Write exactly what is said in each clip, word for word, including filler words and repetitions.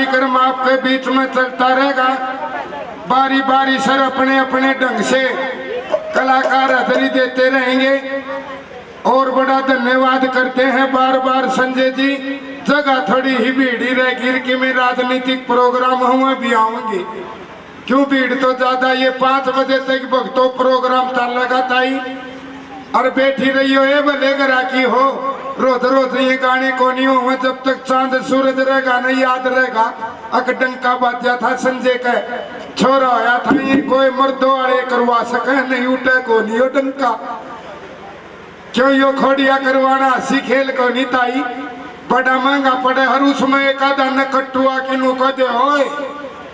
कार्यक्रम आपके बीच में चलता रहेगा। बारी बारी सर अपने अपने ढंग से कलाकार हाजिरी देते रहेंगे। और बड़ा धन्यवाद करते हैं बार बार संजय जी। जगह थोड़ी ही भीड़ी रह गिर कि मैं राजनीतिक प्रोग्राम हुए भी आऊंगी, क्यों भीड़ तो ज्यादा। ये पाँच बजे तक भक्तों प्रोग्राम चलेगा ताई, और बैठी रहियो ए भले घरा की हो। रोज रोज ये गाने को नहीं हो, जब तक चांद सूरज रहेगा ना याद रहेगा। अक डंका बाजा था संजय का, छोरा होया था ये कोई मर्दों वाले करवा सके नहीं, उठे को नहीं हो डंका। क्यों यो खोड़िया करवाना हंसी खेल को नहीं ताई, बड़ा महंगा पड़े। हर उसमें एक आधा न कट्टुआ किनू कह दे, "ओए,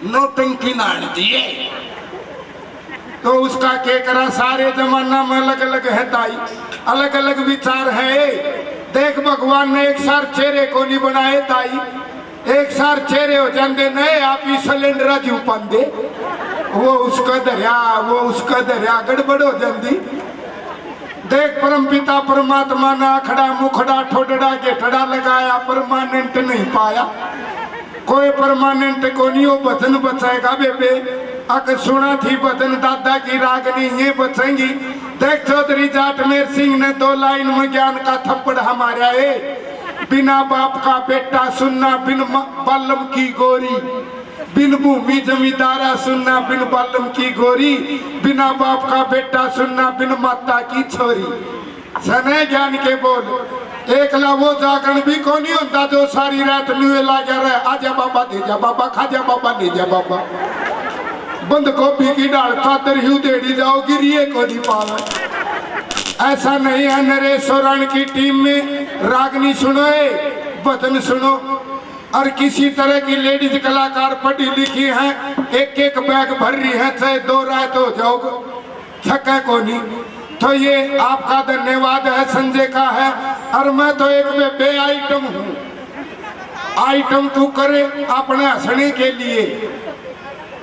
नौटंकी नान दिए।" तो उसका के करा, सारे जमाना में अलग अलग है ताई, अलग अलग विचार है। देख भगवान ने एक सार चेहरे को नहीं बनाए ताई, एक सार चेहरे हो जाते नए आप ही सिलेंडर जू पाते, वो उसका धरया, वो उसका धरया, गड़बड़ हो जाती। देख परम पिता परमात्मा ने आखड़ा मुखड़ा ठोडड़ा घेटड़ा लगाया, परमानेंट नहीं पाया। कोई परमानेंट को नहीं हो, भजन बचेगा बेबे। अक सुना थी भजन दादा की रागनी ये बचेंगी। देख चौधरी जाटमेर सिंह ने दो लाइन में ज्ञान का थप्पड़ हमारा है। बिना बाप का बेटा सुनना बिन म-, बालम की गोरी, बिन भूमि जमींदारा सुनना बिन बालम की गोरी, बिना बाप का बेटा सुनना बिन माता की छोरी। सने ज्ञान के बोल। एकला वो जागरण भी कोनी होता जो सारी रात न्यूए लाग्या रहे, "आजा बाबा, दे जा बाबा, खा जा बाबा, ले जा बाबा।" बंद गोभी की डाल चादर ही उधेड़ी जाओ, गिरिए को नहीं पावे। ऐसा नहीं है। नरेश सोराण की टीम में रागनी सुनो, ए, भजन सुनो, और किसी तरह की लेडीज कलाकार पढ़ी लिखी हैं, एक एक बैग भर रही हैं, चाहे दो रात हो जाओ, थके कोनी। तो ये आपका धन्यवाद है, संजय का है। और मैं तो एक बे, बे आइटम हूँ। आइटम तू करे अपने हंसने के लिए।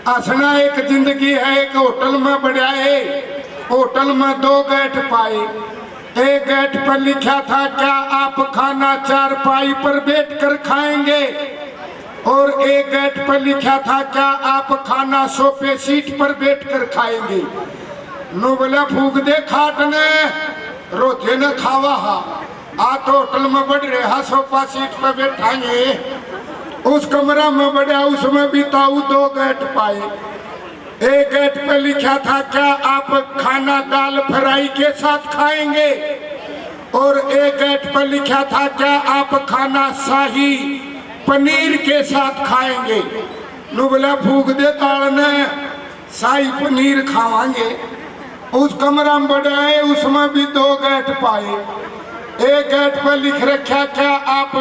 हंसना एक जिंदगी है। एक होटल में बढ़िया है, होटल में दो गेट पाए। एक गेट पर लिखा था, "क्या आप खाना चारपाई पर बैठकर खाएंगे?" और एक गेट पर लिखा था, "क्या आप खाना सोफे सीट पर बैठकर खाएंगे?" नु बोला, "फूक दे खाट ने, रोजे ने खावा हा। आ तो होटल में बढ़ रहे हा, सोफा सीट पर बैठांगे।" उस कमरा में बढ़ा, उसमें भी ताऊ दो गेट पाए। एक गेट पे लिखा था, "क्या आप खाना दाल फ्राई के साथ खाएंगे?" और एक गेट पे लिखा था, "क्या आप खाना शाही पनीर के साथ खाएंगे?" नु बोला, "फूक दे ताल ने, शाही पनीर खावांगे।" उस कमरा में बढ़ा है, उसमें भी दो गेट पाए। एक गेट पर लिख रखा, "क्या आप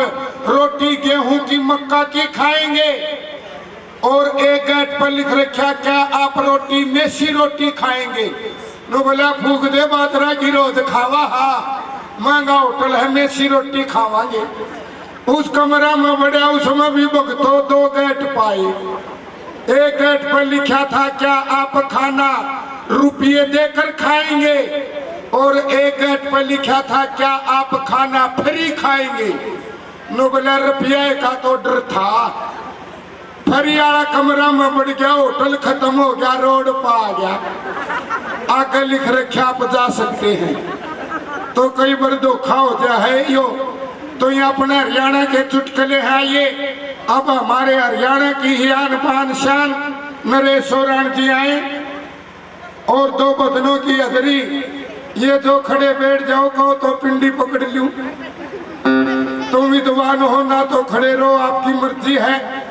रोटी गेहूं की, मक्का की खाएंगे?" और एक गेट पर लिख रखा, "क्या आप रोटी मेसी रोटी खाएंगे?" नु बोला, "फूक दे बाजरा की, रोज खावा हा, महंगा होटल है, मेसी रोटी खावांगे।" उस कमरा में बढ़ा, उसमें भी भगतो दो गेट पाए। एक गेट पर लिखा था, "क्या आप खाना रुपये देकर खाएंगे?" और एक गेट पर लिखा था, "क्या आप खाना फ्री खाएंगे?" नु बोला, "रुपये का तो डर था।" फ्री वाला कमरा में बढ़ गया, होटल खत्म हो गया, रोड पर आ गया। आगे लिख रखा, "आप जा सकते हैं।" तो कई बार धोखा हो गया है यो। तो ये अपने हरियाणा के चुटकुले हैं ये। अब हमारे हरियाणा की ही आन बान शान नरेश सोराण जी आए और दो भजनों की हाजिरी। ये जो खड़े बैठ जाओ, कहो तो पिंडी पकड़ लूं। तुम विद्वान हो ना तो खड़े रहो, आपकी मर्जी है।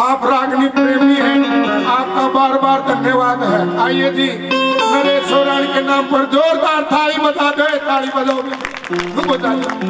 आप रागनी प्रेमी हैं, आपका बार बार धन्यवाद है। आइए जी, नरेश सोराण के नाम पर जोरदार ताली बजा दो, ताली बजाओ, बजा दो।